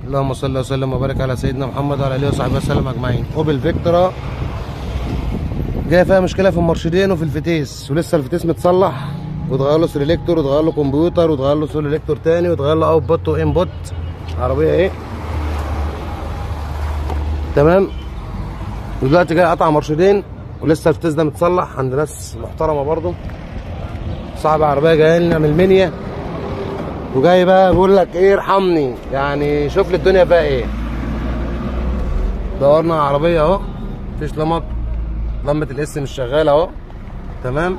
اللهم صل وسلم وبارك على سيدنا محمد وعلى اله وصحبه وسلم اجمعين. اوبل فيكترا جاية فيها مشكلة في المرشدين وفي الفتيس، ولسه الفتيس متصلح واتغير له selector واتغير له كمبيوتر واتغير له selector تاني واتغير له output و input. عربية ايه تمام. ودلوقتي جاي قطع مرشدين ولسه الفتيس ده متصلح عند ناس محترمه برضه. صاحب عربية جاي لنا من المنيا وجاي بقى بيقول لك ايه ارحمني، يعني شوف لي الدنيا فيها ايه. دورنا على العربية اهو، مفيش لمط، لمبة ال S مش شغالة اهو تمام،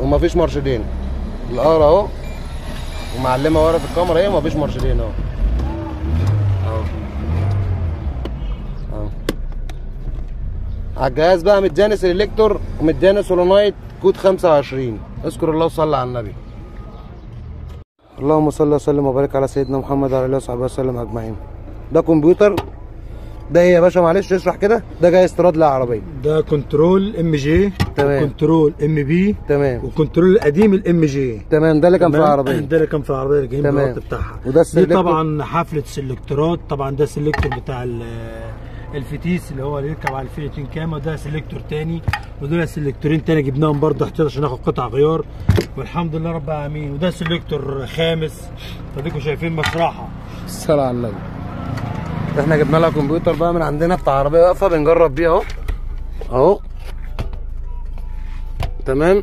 ومفيش مرشدين. ال R اهو ومعلمه ورا في الكاميرا اهي، ومفيش مرشدين اهو اهو اهو. على الجهاز بقى مدياني selector ومدياني solenoid كود 25. اذكر الله وصلي على النبي. اللهم صل وسلم وبارك على سيدنا محمد وعلى اله وصحبه وسلم اجمعين. ده كمبيوتر، ده ايه يا باشا؟ معلش اشرح كده. ده جاي استيراد للعربية. ده control MG تمام، control MB تمام، و control القديم ال MG تمام. ده اللي كان في العربية، ده اللي كان في العربية اللي جايين بالوقت بتاعها. وده دي طبعا حفلة سيلكتورات. طبعا ده selector بتاع الفتيس اللي هو اللي يركب على الفئتين كام، وده selector تاني، ودول سيلكتورين تاني جبناهم برضه احتياط عشان ناخد قطع غيار، والحمد لله رب العالمين. وده selector خامس، فاديكم شايفين مشرحه. الصلاة على النبي. احنا جبنا لها كمبيوتر بقى من عندنا بتاع عربية واقفة بنجرب بيه اهو اهو تمام.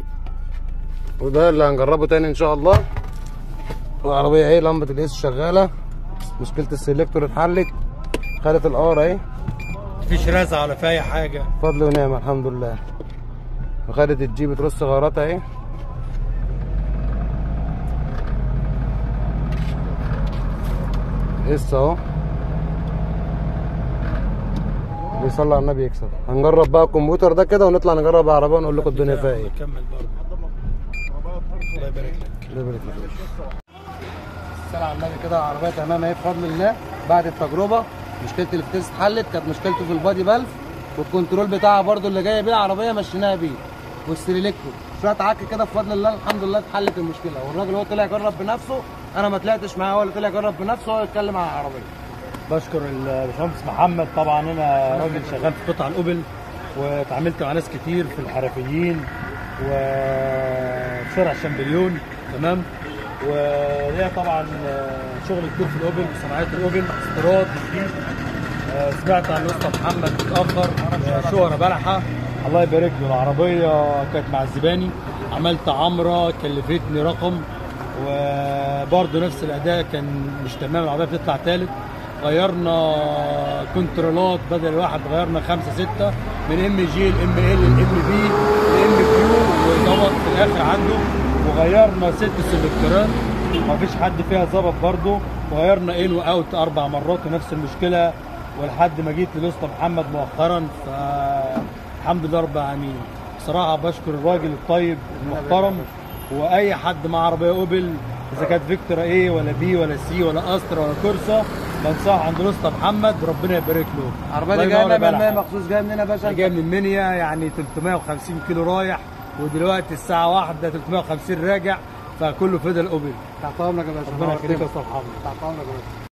وده اللي هنجربه تاني ان شاء الله. العربية اهي لمبة ال S شغالة، مشكلة ال selector اتحلت، خدت ال R اهي، مفيش رزعه ولا في اي حاجة، فضل ونعمه الحمد لله. وخدت ال G بترص غياراتها اهي. S اهو، بيصلي على النبي يكسب. هنجرب بقى الكمبيوتر ده كده ونطلع نجرب العربية ونقول لكم الدنيا فيها ايه. نكمل برضه. الله يبارك لك. الله يبارك لك. الصلاة على النبي كده. العربية تمام اهي بفضل الله. بعد التجربة مشكلة الفتيس اتحلت، كانت مشكلته في ال body valve وال control بتاعها برده اللي جاية بيه العربية مشيناها بيه، وال selector شوية عك كده بفضل الله الحمد لله اتحلت المشكلة. والراجل هو طلع يجرب بنفسه، انا ما طلعتش معاه، هو اللي طلع يجرب بنفسه، هو يتكلم على العربية. بشكر الباشمهندس محمد. طبعا انا راجل شغال في قطع الاوبل، واتعاملت مع ناس كتير في الحرفيين وفي شارع الشامبليون تمام، وليا طبعا شغل كتير في الاوبل وصناعيه الاوبل استيراد جديد. سمعت عن الاسطى محمد متاخر شهره بلحه، الله يبارك له. العربية كانت مع الزباني، عملت عمره كلفتني رقم، وبرده نفس الاداء كان مش تمام، العربية بتطلع ثالث. غيرنا كنترولات بدل واحد غيرنا 5 6 من MG ل ML ل MB ل MQ، وظبط في الاخر عنده. وغيرنا 6 سلكتورات مفيش حد فيها ظبط برده، وغيرنا in و out 4 مرات ونفس المشكلة، ولحد ما جيت للاسطى محمد مؤخرا، فالحمد لله رب العالمين. بصراحة بشكر الراجل الطيب المحترم، واي حد مع عربية اوبل اذا كانت فيكتورا A ولا B ولا C ولا استرا ولا كورسا، بنصح عند الاسطى محمد، ربنا يبارك له. العربية دي جاية من المنيا مخصوص، جاية منين يا باشا؟ جاية من المنيا، يعني 350 كيلو رايح، ودلوقتي الساعة 1 350 راجع، فكله فدا الاوبل. تحت امرك يا باشا. ربنا يخليك يا اسطى محمد. تحت امرك يا باشا.